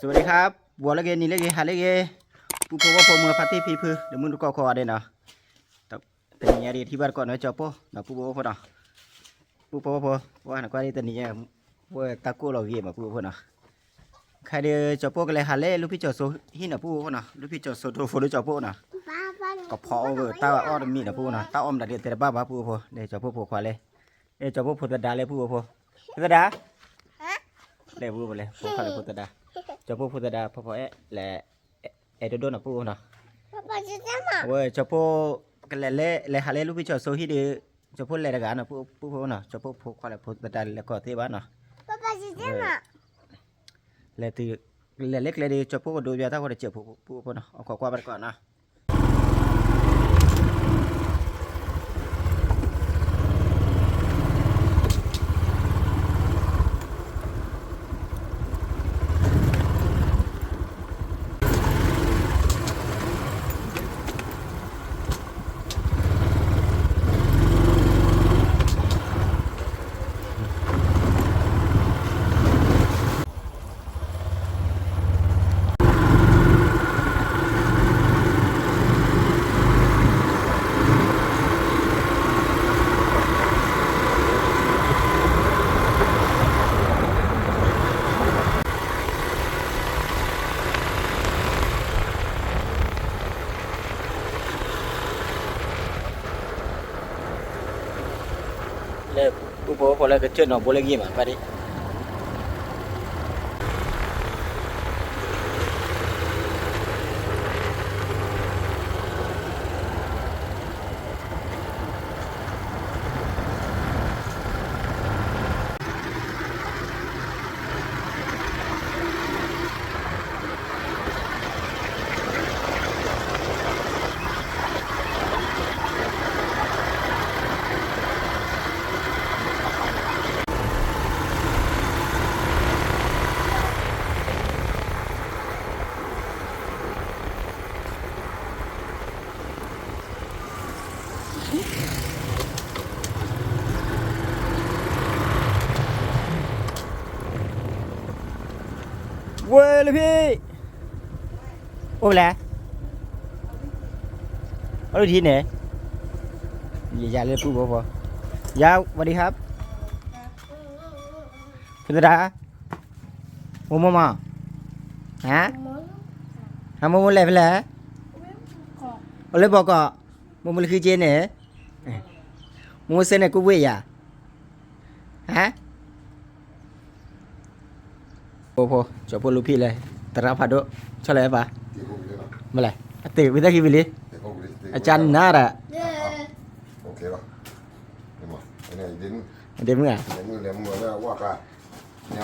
สวัสดีครับ ဂီၤလၢအဂ့ၤ နံၤလၢအဂ့ၤ ဟါလၢအဂ့ၤ ပုၢ်ဖိဝဲၢ်ဖိ မုၢ်ဖါတံၢ်ဖံဖု ဒီးမုၢ်တကိးခိးဂၤဒဲးနီၤ, တနံၤညါဒ်ထံၣ်ဘၣ်တကိးန့ၣ် ကၠီၤပိၢ်နီၤ ပုၢ်ဖိဝဲၢ်ဖိနီၤ, ပုၢ်ဖိဝဲၢ်ဖိ ပှၤနကွၢ်ဒ်တနံၤညါ ဝဲတၢ်ကိၢ်လီၤဂ့ၤမး ပုၢ်ဖိဝဲၢ်ဖိနီၤ, ခဲအံၤဒီး ကၠီၤပိၢ်ကလဲၤဟးလၢလူဖံကၠီၤစိဟံၣ်နီၤ ပုၢ်ဖိဝဲၢ်ဖိနီၤ, လူဖံကၠီၤစိတိၢ်ဖိဒီးကၠီၤပိၢ်နီၤ, ကဖီအီၣ်ဝဲတၢ်အီၣ်တမံၤနီၤ ပုၢ်ဖိနီၤ, တၢ်အီၣ်မနုၤဒ်တဲတဘၣ်ဘၣ် ပုၢ်ဖိဝဲၢ်ဖိ, ဒီးကၠီၤပိၢ်ဖိခွါလဲၣ် ဒီးကၠီၤပိၢ်ဖိသဒါလဲၣ် ပုၢ်ဖိဝဲၢ်ဖိ, ဖိသဒါ လဲၣ် ပုၢ်ဖိလဲၣ် ဖိခွါလဲၣ် ဖိသဒါ, ကၠီၤပိၢ်ဖိသဒါ ဖီဖီအဲၣ်လဲၣ်, အဲၣ်ဒိၣ်ဒိၣ်နီၤ ပုၢ်ဖိနီၤ, အဝဲကၠီၤပိၢ် ကလဲၤလၢ လဲၤဟးလၢလူဖံကၠီၤစိဟံၣ်ဒီး ကၠီၤပိၢ်လဲၤတဂၤနီၤ ပုၢ်ဖိနီၤ, ကၠီၤပိၢ်ဖိခွါလဲၣ် ဖိသဒါလဲၤကိးသ့ဘၣ်နီၤ, လဲၤတုၤ လဲၤလၢကျဲဒီး ကၠီၤပိၢ်ကဒိးဘၣ်တၢ်ဂီၤတစဲးဖိ ပုၢ်ဖိနီၤ, အခီကွၢ်ဘၣ်တကိးနီၤ လၢ ပုၢ်ဖိဝဲၢ်ဖိလၢကစၢၢ်နီၤ ဘိလၢဂ့ၤမး ပၢ်ဒ် ဝဲလၢဖံ အိၣ်ဖဲလဲၣ် အိၣ်လၢထံန့ၣ် ယၤလၢပုၢ်ဖိဖိ ယၤ สวัสดีครับ ဖိသဒါ မိၢ်မိၢ်မး ဟါ ဟါ မိၢ်မိၢ်လဲၤဖဲလဲၣ် အိၣ်လၢဘီကီး မိၢ်မိၢ်လၢဃံက့န့ၣ် မိၢ်မိၢ်စ့န့ၣ် ကူဝ့ၢ်ယၤ ဟါ ဖိဖိ ကၠီၤပိၢ်လူဖံလဲၣ် သရၣ်ဖးဒိၣ် ဆီလဲၣ်ပၢ် မ့ၢ်လဲၣ် အတ့ၢ်ဝံသးခံဝံၤလံ အကၢနၤဒၣ် ဒ့မုၣ်ဧါ ဒ့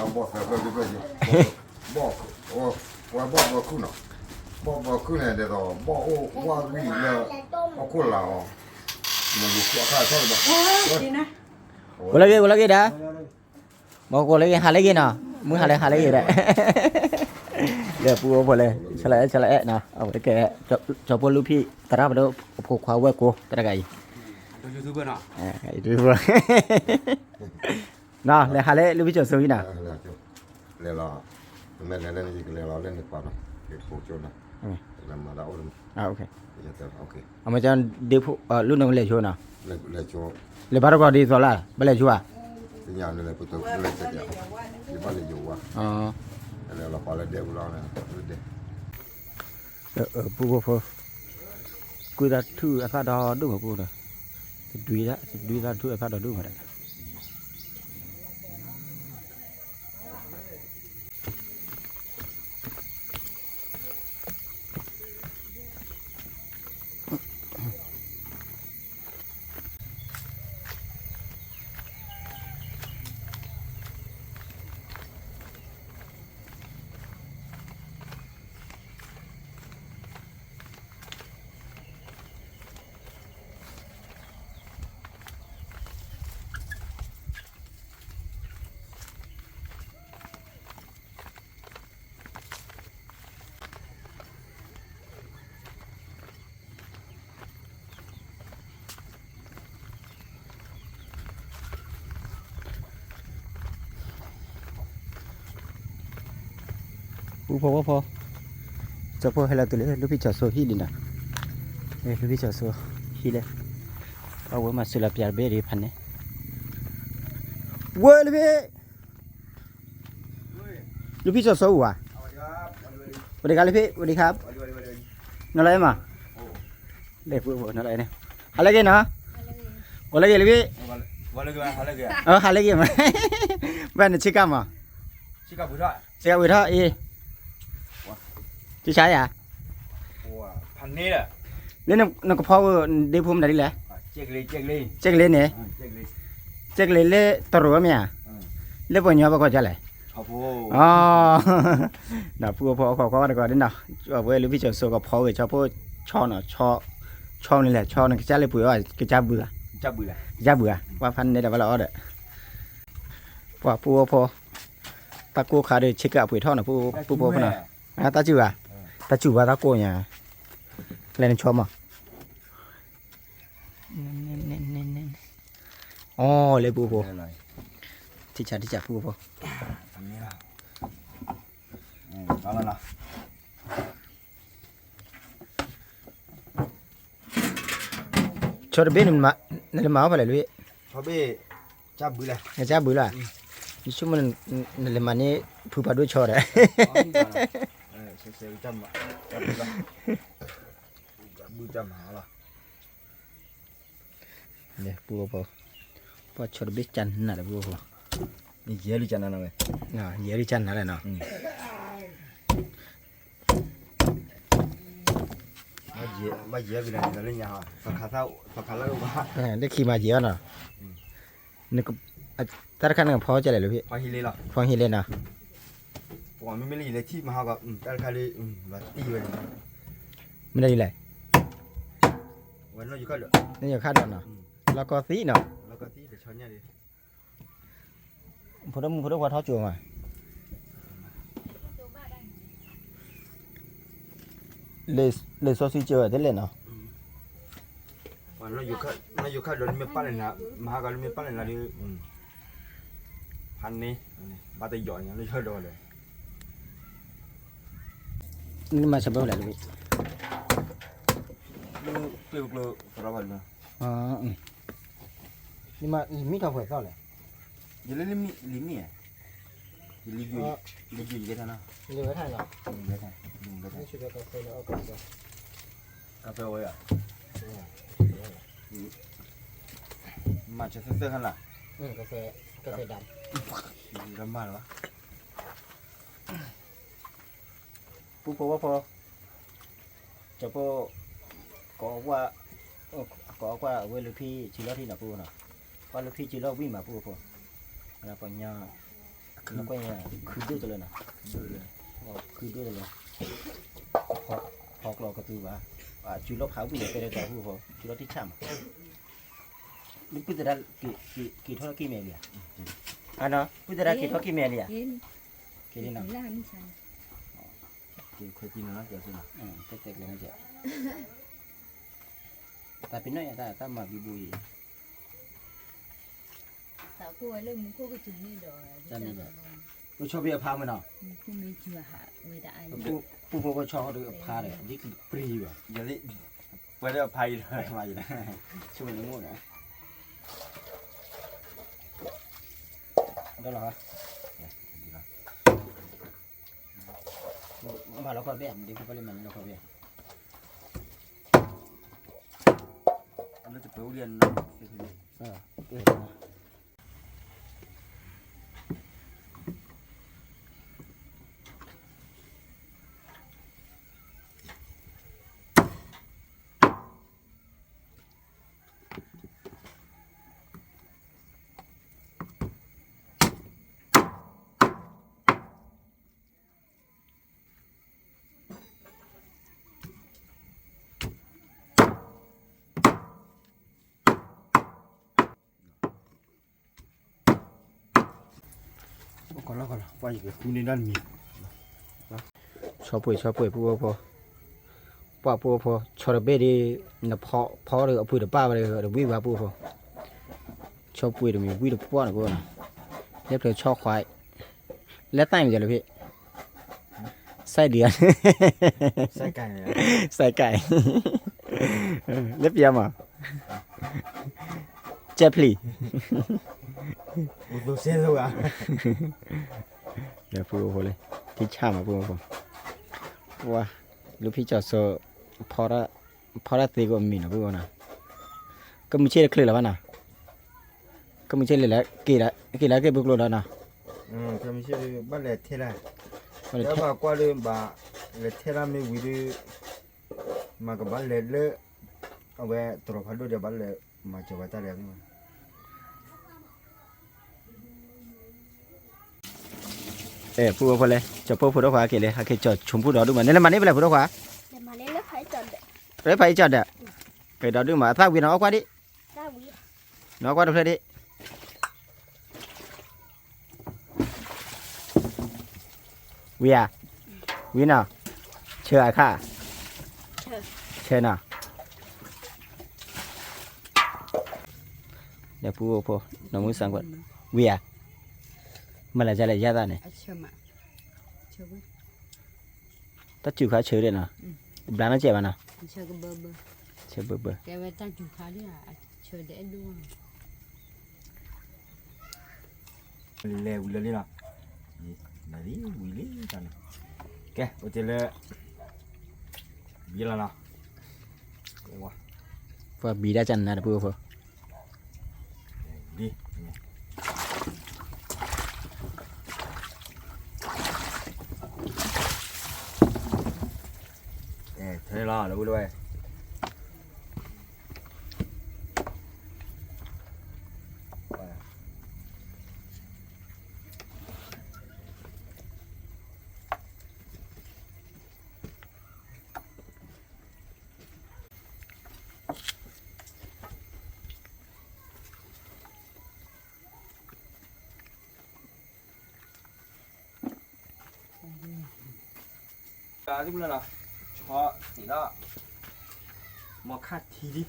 မုၣ် ဘီၣ်ဘီခုနီၤ ဘီၣ်ဘီခုန့ၣ် ဒ်သိး ဘီၣ်အိၣ်ဝါဂံၢ်လၢ ဟီၣ်ခိၣ်လာ်အီၤ မ့ၢ်လူၤခီၣ်ခါထီၣ်လၢၤဘၣ် အိၣ်လၢဂ့ၤ အိၣ်လၢဂ့ၤဒၣ် မ့ၢ်အိၣ်လၢဂ့ၤ ဟးလၢဂ့ၤနီၤ မုၢ်ဟးလၢ ဟးလၢဂ့ၤဒၣ် ဒီးပုၢ်ဖိလဲၣ် ဆီလဲၣ်အဲၣ် ဆီလဲၣ်အဲၣ်နီၤ အဝဲကဲ ကၠီၤပိၢ်လူဖံ သရၣ်ဖးဒိၣ် အဖိခွါဝဲၢ်ကိာ် တဂၤအံၤ နီၤ လဲၤဟးလၢလူဖံကၠီၤစိဟံၣ်နီၤ လဲၤလီၤ မ့ၢ်လဲၤလၢန့ၣ် ယကလဲၤလီၤလၢန့ၣ်ပှၤနီၤ ယကပိာ်ကၠိနီၤ လဲၤမၤတၢ်အိၣ် အမ့ၢ်ကၠီ ဒ့ဖိ လူန့ၣ်ကလဲၤဆိနီၤ လဲၤဘၣ်တကီၢ်ဒ်သိးလၢ ဘၣ်လဲၤဆိဧါ သ့ၣ်ညါန့ၣ်လဲၤပတုာ်လဲၤစဲးကဲး ယဘၣ်လဲၤယိၤဝါ လဲၤလီၤပှၤလၢဒဲပူၤလီၤန့ၣ် ပုၢ်ဖိဖိ ကွံာ်သးထုအသၣ်ဒီဒိၣ်မးပုၢ်ဒီး တဒွံသး တဒွံသးထုအသၣ်ဒီဒိၣ်မးဒီး ပ ပူဖိဝဲဖိ, ကၠီဖိဟဲလီၤတုၤလၢ လူဖံကၠီစိဟံၣ်ဒံးနီၤ, လူဖံကၠီစိဟံၣ်လဲၣ်, အဝဲမၤစၢၤလီၤပၠးတဘ့ၣ်ဒံးဖးန့ၣ်, ဝဲလူဖံ, လူဖံကၠီစိအိၣ်ဧါ, ဝဲဒၣ်ကါလူဖံ, ဝဲဒၣ်ကါ, နလီၤအဲၣ်မး, လဲၤပူဖိနလီၤအဲၣ်န့ၣ်, ဟါလၢအဂ့ၤနီၤ, ဂီၤလၢအဂ့ၤလူဖံ, ဟါလၢအဂ့ၤမး, ဘၣ်နဆ့ကၤမး ဆ့ကၤဝံၤထီၣ်အံၤ, ကဆါယၤ, လၢနကဖီဝဲဒ့ဖိမတၤဒ်လဲၣ်, ကဲကလ့န့ၣ်, ကဲကလ့လၢတရိးမ့ၢ်ဧါ, လၢပှၤကညီဘၣ်ကီးဒ်လဲၣ်, ဒီးပူဖိအခိၣ်ခီတကီးဒ်နီၤ, အဝဲလူဖံကၠီစိကဖီဝဲကၠီဖိ, ဆီနီၤ, ဆီန့ၣ်လဲၣ်, ဆီန့ၣ်ကစၢ်လၢပှ့ၤအီၣ် ကစၢ်ဘုဧါ, ကစၢ်ဘုဧါ, ပှၤဖးန့ၣ်ဒီးဘၣ်လီၤအီၣ်ဒီး ပှၤပူဖိ, တၢ်ကိၢ်ခါဒီးဆ့ကၤအပှ့ၤထီၣ်နီၤ, ပူဖိဖဲနီၤ, တၢ်စူၢ်ဘၣ်, တၢ်စူၢ်ဘၣ်တၢ်ကိၢ်ညါ, လဲၤနဆီမး, အီၣ်လၢပူဖိ, ထံဆါထံဆါပူဖိ ဆီတဘ့ၣ်န့ၣ် နလဲၤမၤအီၣ်ဖဲလဲၣ်လံ, ကစၢ်ဘုလၢ, ယဆိကမိၣ်နလဲၤမၤန့ၢ်ဖုဖးဒိၣ်ဆီဒီး, ပူဖိ, ပှၤဆီတဘ့ၣ်ကနၤဒီးပူဖိ, ယဲၢ်လံကနၤဝဲ, ယဲၢ်လံကနၤလဲၣ်နီၤ လၢခံမၤယံၤအီၤနီၤ, တၢ်တခါန့ၣ်ဖီကလဲၣ်လၢဖဲ, ဖီဟံးလ့နီၤ, မ့ၢ်ယလဲၤထံၣ်မဟါကီး, တၢ်တခါလၢ, မ့ၢ်ဒ်လဲၣ်, နယခါဒီးနီၤ, လီၢ်ကီသံနီၤ ဖိဒိၣ်မုၣ်ဖိဒိၣ်ခွါထီၣ်ကၠိမး, လံာ်စီဆှံကၢဝဲတလဲၣ်နီၤ, နယခါဒီးနမ့ၢ်ပာ်လဲၣ်နၤ, မဟါကီးနမ့ၢ်ပာ်လဲၣ်နၤဒီး, ဖးန့ၣ်, ဘၣ်တယီၤညါလၢယဒီးလဲၣ်, နမၤစၢၤဘၣ်လဲၣ်, ကျိကျိသရီဘၣ်လီၤ, နမ့ၢ်ထီၣ်ပှဲၤသီၣ်လဲၣ်, ယလၢလံမ့ၢ်, လံမ့ၢ်, ယလံ, လံယိၤယလဲၤထါနီၤ, လံဝဲထါနီၤ, လံဝဲထါ, လံဝဲထါ, ကၢ်ဖဲဝဲယၤ, မၤစၢၤသၢသၢခါလီၤ, ကၢ်ဖဲဒၣ်, မၤလီၤ, ပူဖိဝဲဖိ ကၠီဖိ, ကိးကွၢ်, ကိးကွၢ်အဝဲလူၤဖံစံးလီၤထံနီၤပူဖိနီၤ, ကွၢ်လူၤဖံစံးလီၤဝံၣ်မးပူဖိ, ပှၤညီ, ကွၢ်, ခုဒိၣ်တလၢနီၤ, ခုဒိၣ်တလၢ, ဖီကျီကသူဘၣ်, စံးလီၤဖးဝံၣ်န့ၣ် တဲတၢ်ပူဖိ, စံးလီၤထံဆၣ်မး, ပုၢ်သဒါ, က့ၤထီၣ်က့ၤမဲာ်လံဧါ, ပုၢ်သဒါက့ၤထီၣ်က့ၤမဲာ်လံဧါ, က့ၤလံနီၤ က့ၤခွဲးသံနီၤ, တဲကျဲၤန့ၣ်, တၢ်ပ့ၤနီၣ်ယၤတၢ်မၤဘံဘူအံၤ, တၢ်ကိၢ်ဝဲလၢမူခိၣ်ကစူၤန့ၣ်ဒီး, တၢ်န့ၣ်ဒီး, အိၣ်ဆီဖဲအဖါမ့ၢ်နီၤ, မူခိၣ်မ့ၢ်စူၤဟးဝဲဒၣ်အါ, ပူဖိကဆီဒီးအဖါဒီး ဒ်ကပြံၤဘၣ်, ပှဲၤလၢအဖါအံၤဒီး, ဆိမိၣ်န့ၣ်မိၣ်ဒီး, ဒီးလီၤ မၤလီၤခီၣ်ဘ့ၣ်, မ့ၢ်ဒ်ဖိပၢ်လၢမၤန့ၢ်လီၤခီၣ်ဘ့ၣ်, အလၢတပၢၤအိၣ်ဒံး, ဆီပှ့ၤ ဆီပှ့ၤ ပူဖိဖိ, ပှၤပူဖိ, ဆီတဘ့ၣ်ဒ်, နဖီ, ဖီဒီးအပှ့ၤတပၣ်ဝဲဒီး တဝံၣ်ဘၣ်ပူဖိ, ဆီပှ့ၤတမံၤဝံၣ်တပှၢ်န့ၣ်ဖိနီၤ, လၢဖျၢၣ်ဆီခွါ, လဲၤသၣ်မ့ၢ်ယၤလၢဖံ, စဲးဒံးဧါ, စဲးကဲး, လၢပယီၤမး, ကဲးဖျံး, ဒီးဖုအိၣ်ဖိလၢ ထံဆၣ်မးဖုအိၣ်ဖိ, ပှၤ လူဖံကၠီၤစိ ဖီတၢ်သ့ကိးမံၤနီၤဖုအိၣ်နီၤ, ကမုၢ်ဆ့ၣ်တချုးလၢၤဘၣ်နီၤ, ကမုၢ်ဆ့ၣ်လၢ က့ၤလၢက့ၤဘုကျိဒီးနီၤ, ဘၣ်လဲၤထဲလၢ ဘၣ်ကွၢ်ဒီး ဘၣ်လဲၤထဲတၢ်မ့ၢ်ဝံၤဒီး မၤကဘၣ်လဲၤလၢ အဝဲတရီးဖးဒိၣ်ဒီး ဘၣ်လဲၤမၤစၢၤဝဲတၢ်ဒီး အဲ ဖုအိၣ်ဖိလဲၣ်, ကၠီၤဖိဖိဒိၣ်ခွါဟဲက့ၤလဲၣ်, ဟဲက့ၤကၠီၤဆိဖုဒီးဒူၣ်မး, နလဲၤမၤန့ၢ်ဖဲလဲၣ်ဖုဒိၣ်ခွါ, လၢဖးအံၤကၠီၤဒၣ်, က့ၤဒီးဒူၣ်မး အသၣ်ဝံၤနီၤ အီၣ်ကွၢ်ဒံး, နီၤအီၣ်ကွၢ်တဖျၢၣ်ဒံး ဝံၤဧါ, ဝံၤနီၤ, ဆၢအခါ, ဆၢနီၤ, ဒီးဖုအိၣ်ဖိ, နီၢ်မုၢ်စၢ်ကွၢ်, ဝံၤဧါ, မ့ၢ်လဲၤကလဲၣ်ယါသးန့ၣ်, တၢ်စူၤခါဆၢဒၣ်နီၤ, ဘျါနီၢ်ကဲးဘၣ်နီၤ, ဆၢဘၢဘၢ လဲၤဝံၤလၢလံနီၤ, ကဲ အိၣ်တ့ၢ်လၢ ဘံလီၤနီၤ, ပှၤဘံဒၣ်ကနၤတပူၤဖိ, ထဲလီၤ လၢဝံလၢဝဲ သ့ၣ်မုၢ်လၢ်လီၤ, ဆီသ့ၣ်လီၤ, မီခါထံဒံ,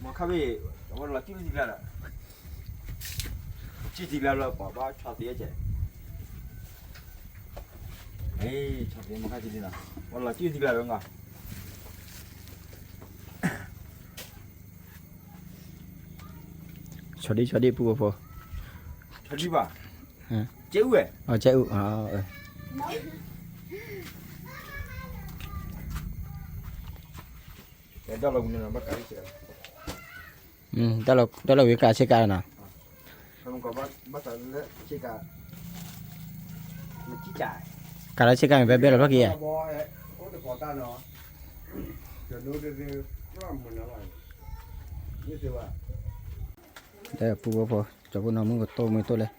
မီခါဘ့ၣ်, အဝဲလီၤစုၣ်လၢသံကျါဒီး, စုၣ်သံကျါလၢပှၤဘၣ်ဆီသ့ၣ်ကဲ, ဆီသ့ၣ်မီခါထံဒံလီၤ, ပှၤလီၤစုၣ်သံကျါဒီး, ဆီဒံ ဆီဒံ ပူဖိ, ဆီဒံဘၣ်, ကဲအူဝဲ, ကဲအူ, တၢ်လီၤဝံၤကးဆ့ကၤနီၤ, ကးလီၤဆ့ကၤမ့ၢ်ဘဲဘဲလီၤ ဖျီက့ၤဧါ, ဒီးပူဖိဖိ ကၠီဖိနီၢ်မုၢ်ကတိၢ်မုၢ်တိၢ်လဲၣ်.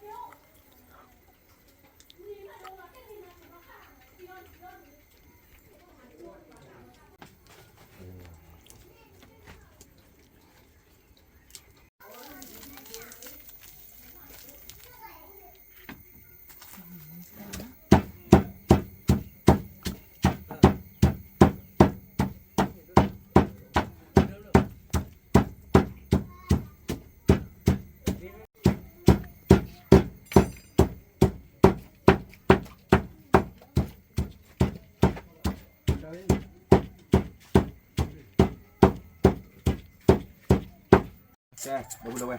Kê, đ wê, wê,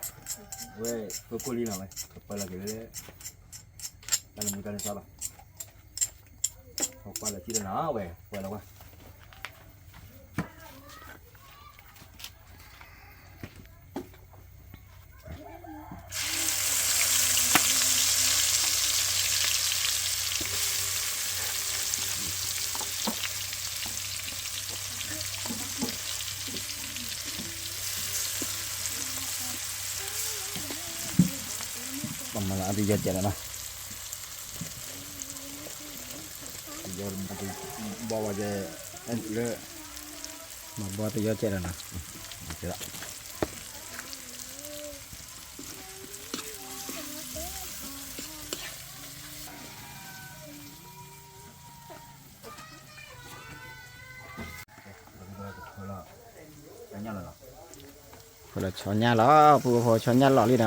wê, phơi khô ly nè wê, phơi là kiểu đấy. Tao là mùi tao là sao bà? Hôm qua là chỉ là nó wê, wê là qua. Mama la ati yot yot na. Yot mati bo wa je en le. Ma bo ti yot yot na. Yot. Phô lọ ဆီညၣ်လီၤ, ပူဖိဆီညၣ်လီၤလံနီၤ,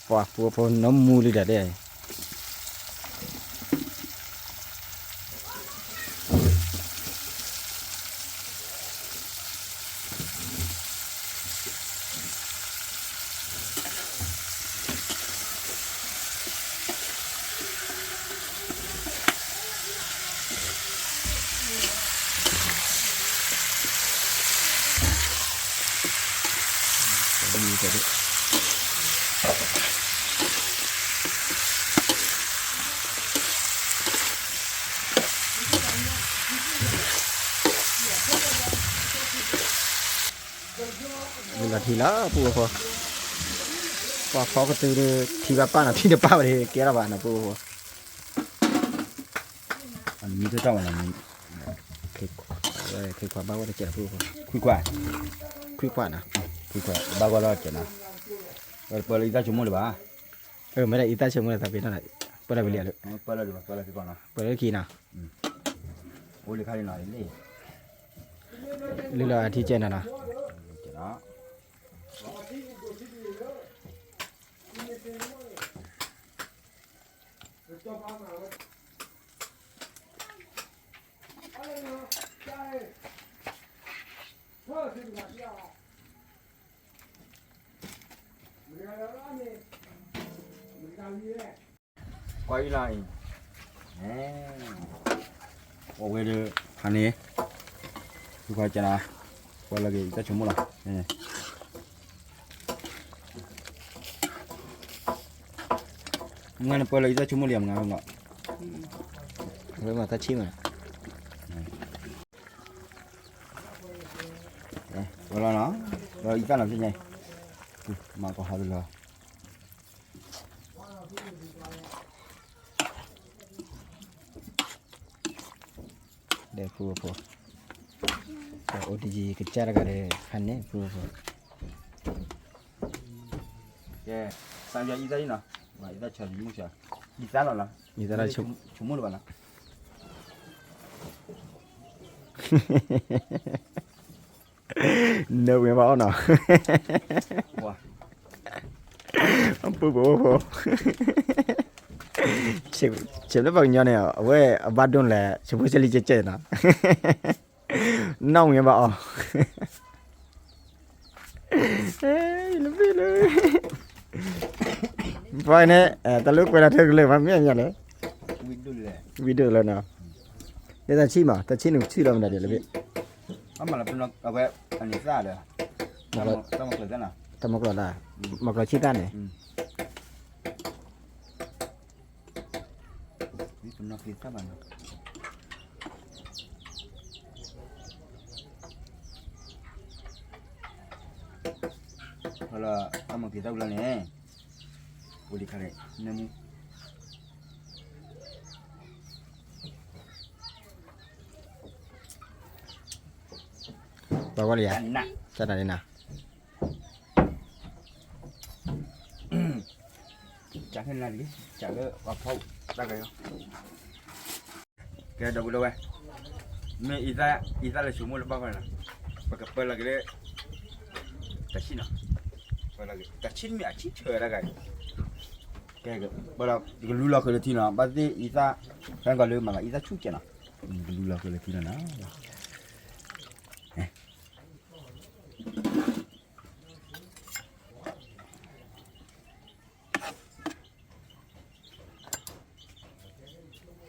ပှၤပူဖိနီၢ်မူလံဒီးဒဲး, ဆီညၣ်လီၤလံနီၤ, ပူဖိဆီညၣ်လီၤလံနီၤ, ပှၤပူဖိနီၢ်မူလံဒီးဒဲး. လူလီၤထံလီၤ ပုၢ်ဖိ, ပှၤဖီကတုၤဒီး ထံဘၣ်ပၢ်နီၤ ထံတပၢ်ဝဲဒီး ကဲထီၣ်ဘၣ်နီၤ ပုၢ်ဖိ, မံထီၣ်တၢ်ဝဲနီၤ, ခွံခွါဘၣ်ဝဲတကဲး ပုၢ်ဖိ, ခွံခွါ, ခွံခွါနီၤ, ခွံခွါဘၣ်ဂီၢ်လီၤတကဲးနီၤ, ပၢလၢအံသၣ်ဆိကမိၣ်လၢၤဘၣ်, မ့ၢ်ဒၣ်အံသၣ်ဆိကမိၣ်လၢသးပ့ၤနီၣ်, ပၢလၢဝံၤလံ, ပၢလၢခံနီၤ, အိၣ်လၢခါလံနီၤ, လုၢ်လီၤအထံကဲနီၤနီၤ. ကွၢ်အံၤလီၤအံၤ, အဝဲဒီး ဖးန့ၣ်, သုခွါကနၤ, ပၢလီၤက့ၤ ယတၢ်ဆိကမိၣ်လီၤ. မ့ၢ်နပၢလီၤ ယတၢ်ဆိကမိၣ်လံ မငါမ့ၢ်, ဝဲမၤတၢ်ဆံၣ်မး, ဝဲလီၤနီၤ, ဒီးအံသၣ်နီၤ ဖဲညါ, မၤကီၢ်ဟးတလီၤ. ဒီးပုၢ်ဖိ, အိၣ်တယံၤကစၢ်တဂၤဒီး ဖးန့ၣ်ပုၢ်ဖိ, ကဲ, စးယွၤအံသၣ်လံနီၤ, အံသၣ်ဆိကမိၣ်, အံသၣ်လီၤနီၤ, ဆိကမိၣ်လၢၤဘၣ်နီၤ. နၢဝံၤဘၣ်အီၣ်နီၤ, ပုၢ်ဖိဖိ, ဆဲးလၢပှၤကညီန့ၣ် အဝဲအဘၣ်ဒိၣ်လဲၣ် ဆဲးဖိဆဲးလံကဲကဲနီၤ, နၢဝံၤဘၣ်အီၣ်, လၢဘ့ၣ်လၢ ပှၤန့ၣ် တၢ်လၢကွဲးလၢထၢကလၢာ်မး မ့ၢ်အညီလဲၣ်, ဝံၤဒိၣ်လၢနီၤ, လၢတၢ်ဆံၣ်မး တၢ်ဆံၣ်န့ၣ်ဆံၣ်လီၤမနုၤဒ်လဲၣ်ဘ့ၣ်, အဝဲအန့ၣ်သၣ်ဒီး တၢ်မၤကျိၤသၣ်နီၤ, တၢ်မၤကျိၤသၣ်, မၤကျိၤဆံၣ်သၣ်န့ၣ် ပနီၢ်က့ၤသၣ်ဘၣ်နီၤ, လၢတၢ်မၤက့ၤသၣ်ဝံၤလီၤန့ၣ်, အိၣ်ဒံးခါန့ၣ် နၢမူ ပှၤဝဲလၢယၤ, ကနၤ, ကနၤန့ၣ်နၤ, ကနၤလံ, ကလၢပှၤဖီတၢ်ကယီ, ကဲဒီပုၢ်ဒီဝဲၢ်, မ့ၢ်အံသၣ်လၢဆိကမိၣ်လၢဘၣ်ဃီန့ၣ်, ပကပၢလီၤက့ၤလၢ တၢ်ဆံၣ်နီၤ, ပၢလီၤက့ၤ တၢ်ဆံၣ်မ့ၢ်အဆံၣ်ဆၢတၢ်ဂၤ, ကဲ, ပၢလီၤ ယကလူလီၤဃုာ်လၢထံနီၤ, ဘၣ်သ့ၣ်အံသၣ် ဖဲကီးလၢမၤလီၤအံသၣ်ဆူၣ်ကဲးနီၤ, ယကလူလီၤဃုာ်လၢထံနီၤနီၤ.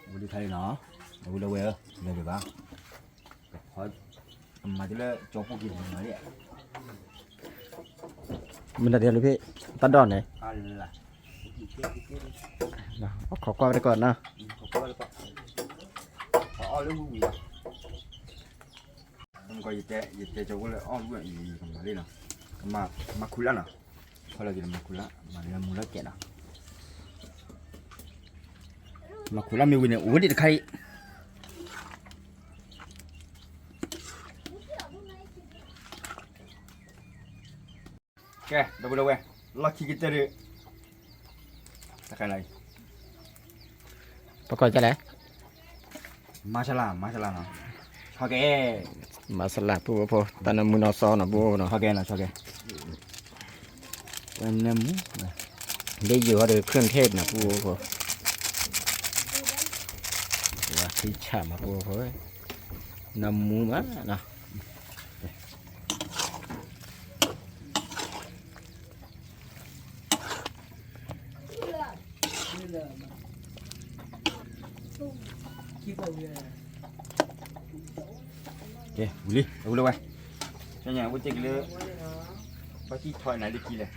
ဝံၤဒုးခါလံနီၤ, ဒီပုၢ်ဒီဝဲၢ်ဧၢ, လၢာ်ဒံးဘၣ်, ကမၤတုၤလၢကၠီပိၢ်က့ၤမၤလံ, မ့ၢ်တၢ်ဒ်လၢဖဲ တၢ်ဒိၣ်န့ၣ်, အခီကွၢ်ဝဲတကီၢ်နီၤ, အီၣ်လၢမူဝံၤလီၤ. ယတဲကၠီဖိလၢအီၣ်ဝံၤ ယကမၤလံနီၤ, မၤခူၣ်လၢ်နီၤ, ခီလီၤက့ၤမၤခူၣ်လၢ် မၤလၢမူလၢ်ကဲးနီၤ, မၤခူၣ်လၢ်မ့ၢ်ဝံၤန့ၣ် အိၣ်ဒံးတခါအံၤ. ကဲ ဒီပုၢ်ဒီဝဲၢ်, လီၢ်ခံကတၢၢ်ဒီး တခါလီၤအံၤ, ပကိးကလဲၣ်, မၤဆလၢ် မၤဆလၢ်နီၤ, ဆီကဲ, မၤဆလၢ် ပုၢ်ဖိဖိ, တၢ်နၢမူနီၢ်စီနီၤ ပုၢ်ဖိဖိနီၤ, ဆီကဲနီၤ ဆီကဲ, နၢမူ, လၢယိၤဟီဒီး เครื่องเทศ နီၤ ပုၢ်ဖိဖိ, ဝါထံဆၣ်မး ပုၢ်ဖိဖိ, နၢမူမးနီၤ. ကဲ ဝံၤလံ အဝံၤလၢဝဲ, ကဲညါ ဝဲတ့ၢ်က့ၤလၢ ဘၣ်ကံၢ်ထီၣ်နၤလၢခံလဲၣ်,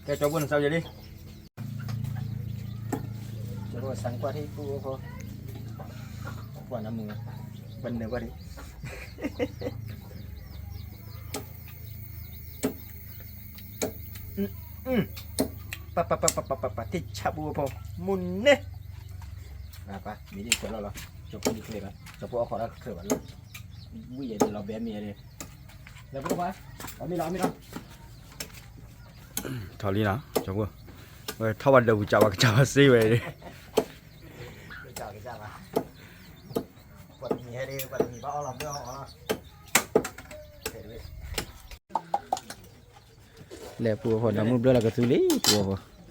ကဲ ကၠီဖိနစးယဲလံ. ကၠီဖိစးကွၢ်ထံပုၢ်ဖိ, ကွၢ်နၢမူ, ပနၢၤဘၣ်ဒံး, ပပပပပပ ထံၣ်ဆၣ်ပူဖိ မုၢ်န့ၣ်, ပမံၤဒ်ကၢလီၤလီၤ, ကၠီဖိဒ်ချ့ဘၣ်, ကၠီဖိအီၣ်ခိးတၢ်ချ့ဘၣ်လီၤ, ဝံၣ်ယဲဒ်လီၤဘဲမံၤယဲဒ်, လၢပူဖိ, အမံၤလီၤအမံၤလီၤ, ထီၣ်လံနီၤ ကၠီဖိ, ဝဲထီၣ်ဝဲဒီးပူၤကၠးဝဲကစၢ်ဝဲစ့ဝဲ, ကစၢ်ကစၢ်ဘၣ် ပှၤတမံၤဟဲဒ် ပှၤတမံၤဘၣ်အီၣ်လီၤဘျၢအီၣ်လီၤ, လဲၤပူဖိ နီၢ်မုၢ်ဘျၢလီၤကသူလံ ပူဖိ, ခ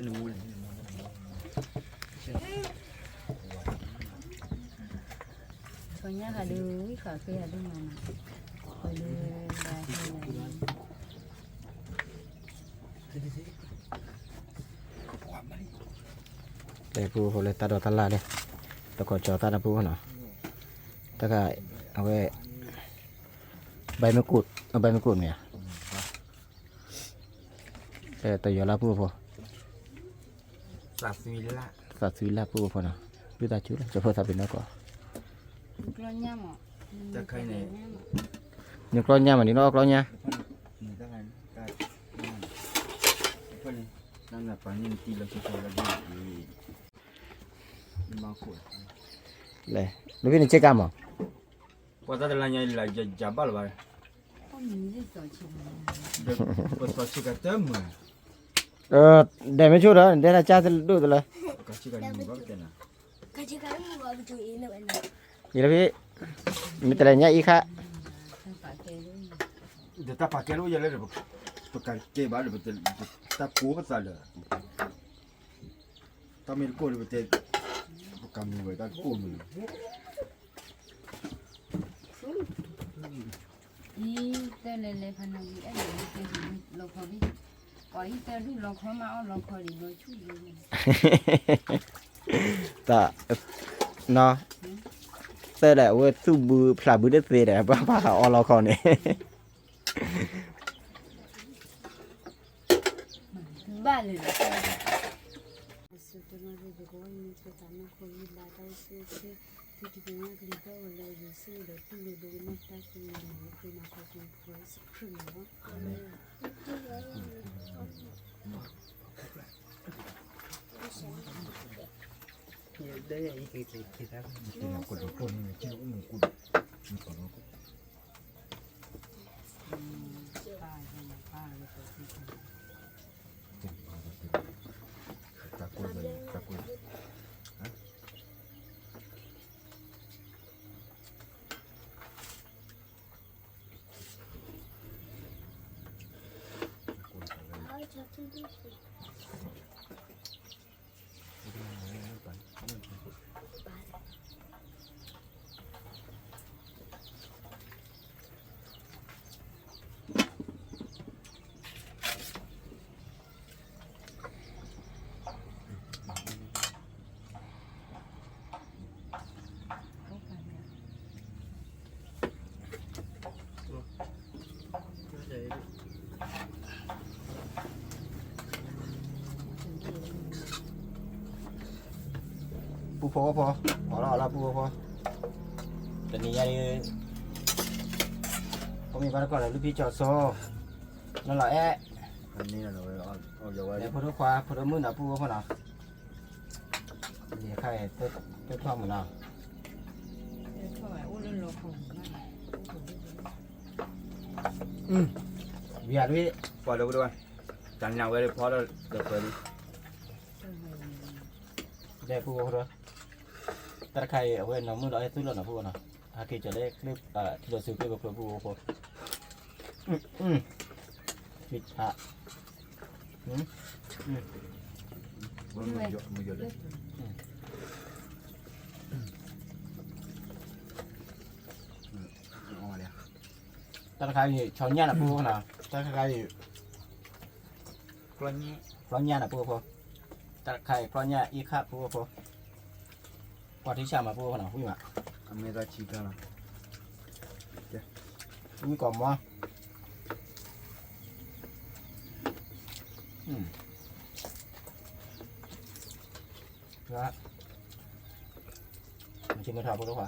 ီညါဟးဒုး ဝံၣ်ဃာ်ဃ့ဟးဒုးမၤနီၤ, ပဒုး လဲၤပူဖိလၢတၢ်ဒိးတၢ်လၢ်လၢ တကိးကၠီၤသၣ်တပူဖိနီၤ, တၢ်ခါ အဝဲ ဘၣ်မ့ၢ်ကိၣ် ဘၣ်မ့ၢ်ကိၣ်မ့ၢ်ဧါ, တယီၤလၢပူဖိ, သးသွံလၢ်ပူဖိနီၤ, ဒုၣ်ဒါကၠူလၢ ကၠီဖိသးပ့ၤနီၣ်ကီး, နကျီညါမး နကျီညါမး နအီၣ်ကျီညါ လဲၤ နဖံးနစ့ကါမး, ပှၤတၢ်တလါညါလၢယဘၣ်လၢၤဘၣ်, ပသီဆ့ကၤတမုာ်, ဒဲးမ့ၢ်ဆိဒီး ဒဲးတၢ်ကၢ်တဒိၣ်တလၢ, ယလၢဖံ, မ့ၢ်တလဲၤညါအံၤခါ, ဒီးတၢ်ပာ်ကဲလၢယဲလၢ ပကကဲဘၣ်ဒီး တၢ်ကိးပသးလၢာ်, တၢ်မ့ၢ်တကိၢ်ဒီးပတဲ, ပကမုာ်ဝဲတၢ်တကိၢ်မုာ်, အံၤ တၢ်လဲၤလဲၤဖးနၢၤဝံၤ အဲၣ်ဒိးလၢကဲလီၤခီ, ပှၤအံၤတၢ်ဒူၣ်လီၤခီမး အီၣ်လီၤခီဒံးလီၤဆူၣ်လီၤ, တၢ်, နီၤ, တၢ်လဲၤအဝဲသူၣ်ဘုဖျးဘုတသ့ဒီး ပှၤပာ်အီၣ်လီၤခီန့ၣ် ဘၣ်လၢ ပူဖိဖိ, အီၣ်လီၤအီၣ်လီၤပူဖိဖိ, တနံၤညါဒီး ဖိမ့ၢ်ဘၣ်တကီၢ်ဒီး လူၢ်ဖံကၠီၤစိ, နလီၤအဲၣ်, လဲၤဖိဒိၣ်ခွါ ဖိဒိၣ်မုၣ်နီၤ ပူဖိဖိနီၤ, ယခါအံၤ တထီၣ်မုာ်နီၤ, ဝံၤအလွံၢ်, ပှၤလၢဝဲဒၣ် တၢ်နးဝဲလၢဖီဒီး ဒီးပှဲၤလံ, ဒဲပူဖိဖိဒီး တၢ်တခါအံၤ အဝဲနီၢ်မုၣ်ဒီးအဲၣ်သူၣ်လီၤနီၤ ပူဖိနီၤ, ဟဲက့ၤကၢၤလၢ ထံလီၤစုကျိပူဖိဖိ, ဖံထါ, တၢ်တခါအံၤ ဆီညၣ်နီၤ ပူဖိနီၤ, တၢ်တခါအံၤ ကျီညၣ်နီၤ ပူဖိ, တၢ်တခါအံၤကျီညၣ်အံၤခါ ပူဖိ, ကွၢ်ထံဆၣ်မး ပူဖိနီၤ ဝံၣ်မး, အမ့ၢ်တၢ်ဆံကါလီၤ, ဝံၣ်ကီးမီ, မ့ၢ်ဆ့မ့ၢ်ထီၣ်ဖိဒိၣ်ခွါ,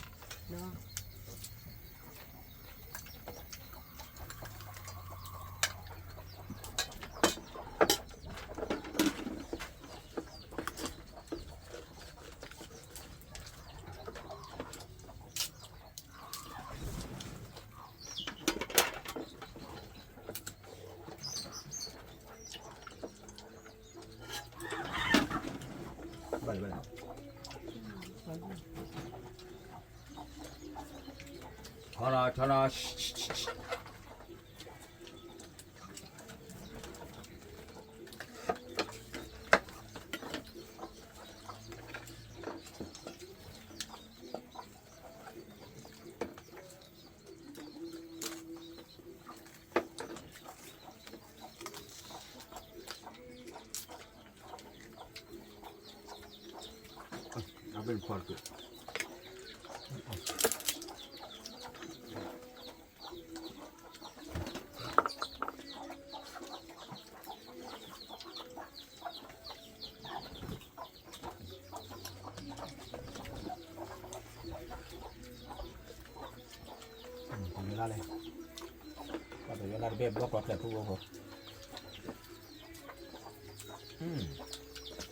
ဆီနီၤ ဆီနီၤ အဘ့ၣ်နဖီတက့ၢ်. တၢ်လၢ ဘျီကီၢ်ကျဲးဖိဖိဖိ,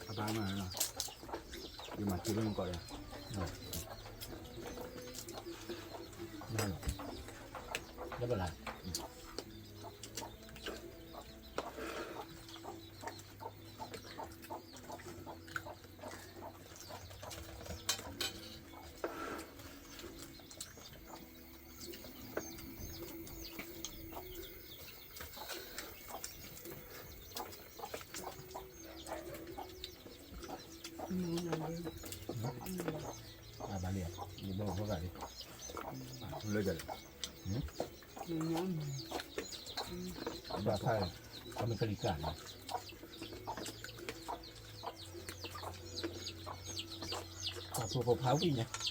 အပၢ်မၤနီၤ, ယမၤထံလၢမကီၢ်ဒီး, လၢဘလါ အဘၣ်လံ, ယဘၣ်အိၣ်ဖဲဘၣ်လံ, လၢ, ဘၣ်ဖး, အမ့ၢ်ကလံၤကၢ်န့ၣ်, ပှၤဖိဖိဖးဝံၣ်ညါ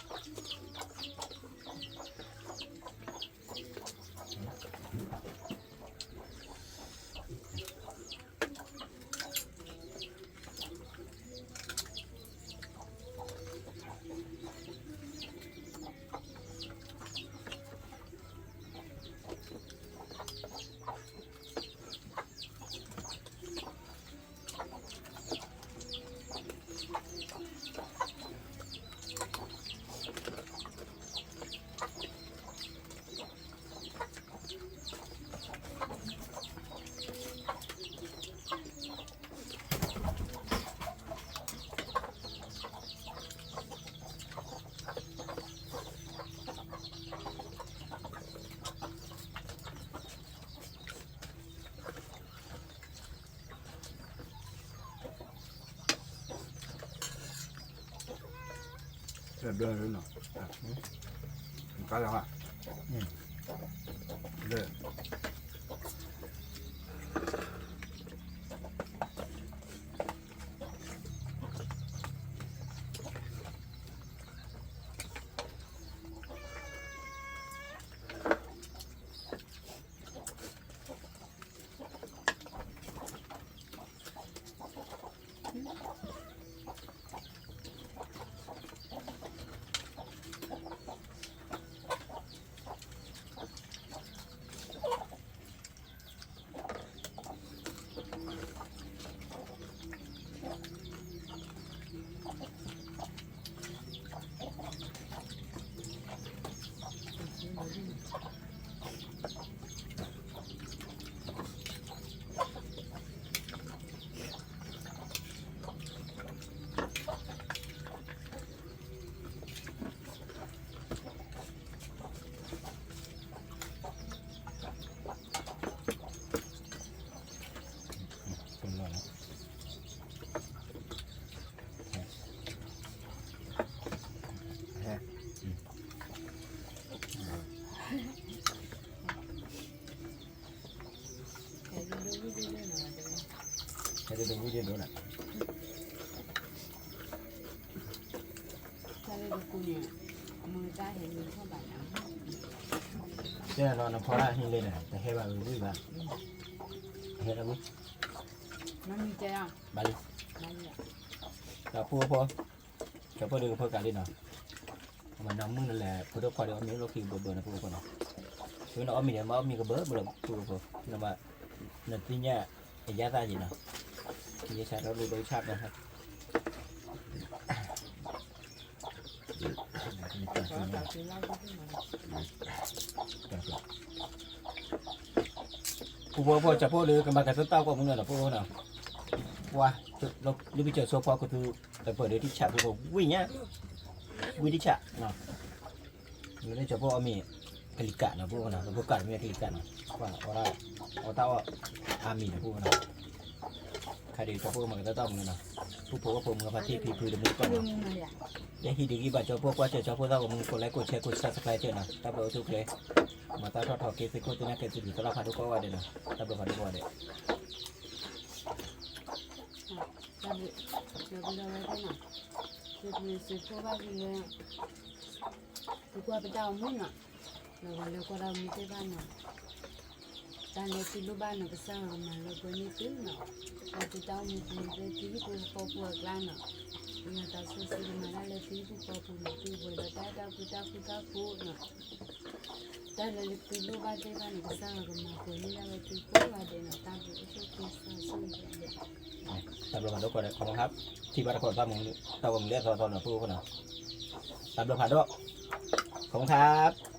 ဘျီနီၤ, ကါလီၤ, လၢ ဟဲဒၣ်ဒိၣ်ဝံၣ်ဒၣ်ဒိၣ်နၤ, တဲလီၤနဖီလာ်ဟံးလံန့ၣ် တဟဲဘၣ်ဝံၤဘၣ်, ဟဲလၢဝံၤ, ဘၣ်လံ, ဒီးဖိဖိ, ကၠီဖိဒုးကဖိကးလံနီၤ, မၤနမုၢ်နလဲၤ ဖိဒိၣ်ခွါဒီးအီၣ်မ့ၤလီၢ်ခံကဘၢဘၢနီၤ ဖိဖိနီၤ, ဝဲန့ၣ်အီၣ်မ့ၤန့ၣ် မ့ၢ်အီၣ်မ့ၤကဘၢဘၢလီၤ ဖိဖိ, နမၤ, နသ့ၣ်ညါ အယါသၣ်ယံၤနီၤ, ယဆါထီၣ်လိၣ်ဒိဆၣ်နီၤ ဖိဖိဖိ ကၠီဖိဒီး ကမၤကတၢၢ်တၢ်ကွၢ်မုၢ်နၤနီၤ ဖိဖိနီၤ, ပှၤ, လၢပကၠီဆိဖီကသူ, တပၢၢ်ဒီးတဆးဖိဖိ ဝံၣ်ညါ, ဝံၣ်တဆးနီၤ, လၢကၠီဖိအီၣ်မ့ၤ, ကလံၤကးနီၤ ဖိဖိနီၤ လၢဖိကးတမ့ၢ်ကလံၤကးနီၤ, ပှၤ, အီၣ်တၢ်အီၣ်အါမံၤနီၤ ဖိဖိနီၤ ခါဒံးကၠီဖိကမၤကတၢၢ်တၢ်မုၢ်နီၤ, ဖိဖိကဖိမုၢ်ဖါတံၢ်ဖံဖုတမုၢ်ကီၢ်နီၤ, ယဟံးဒံးဂံၢ်ဘၣ်ကၠီဖိကွၢ်စၢၤကၠီဖိသၣ်ကမုၢ် ကိးlikeကိးshareကိးsubscribeနီၤ တၢ်ဘျုးအိၣ်ဆူၣ်ချ့, မၤတၢ်ထီၣ်ထီက့ၤသ့ၣ်ခိၣ်သ့ၣ်နၢ်က့ၤသုဒုးသရၣ်ဖးဒိၣ် ကိးဂၤဒဲးနီၤ တၢ်ဘျုးဖးဒိၣ်ကိးဂၤဒဲး တၢ်ဘျုး, ဒီးပလီၤဝဲသ့ၣ်နီၤ, ယကစံးဖိဘၣ်သုလၢ သုကွၢ်ပတၢ်အိၣ်မူနီၤ, ဒီးပှၤလၢကွၢ်တၢ်အိၣ်မူသ့ၣ်တဖၣ်နီၤ, တၢ်လၢသုလိၣ်ဘၣ်နီၤ ကစၢ်ယွၤကမၤလၢပှဲၤန့ၢ်သုနီၤ, ဒီးသုတၢ်အိၣ်မူပူၤလၢသုဟံၣ်ဖိဃီဖိအကျါနီၤ, ယွၤသးစီဆှံကမၤတၢ်လၢသုဟံၣ်ဖိဃီဖိနီၤ သုကပှဲၤဒီးတၢ်အဲၣ်တၢ်ကွံတၢ်ဃူတၢ်ဖိးနီၤ တၢ်လၢသုလိၣ်ဘၣ်သ့ၣ်တဖၣ်န့ၣ် ကစၢ်ယွၤကမၤပှဲၤန့ၢ်ဒၣ်ဝဲသုကိးဂၤဒဲးနီၤ, တၢ်ဘျုးအိၣ်ဆူၣ်ချ့စံးဆူၣ်ဂ့ၤဒဲး. တၢ်ဘျုးဖးဒိၣ်ကိးဂၤဒဲး, ခီမီခါ, ထံၣ်ဘၣ်တခီ တၢ်ဂီၤမူလၢအသီသီန့ၣ် ပအိၣ်ဖဲနီၤ, တၢ်ဘျုးဖးဒိၣ်, ခီမီခါ.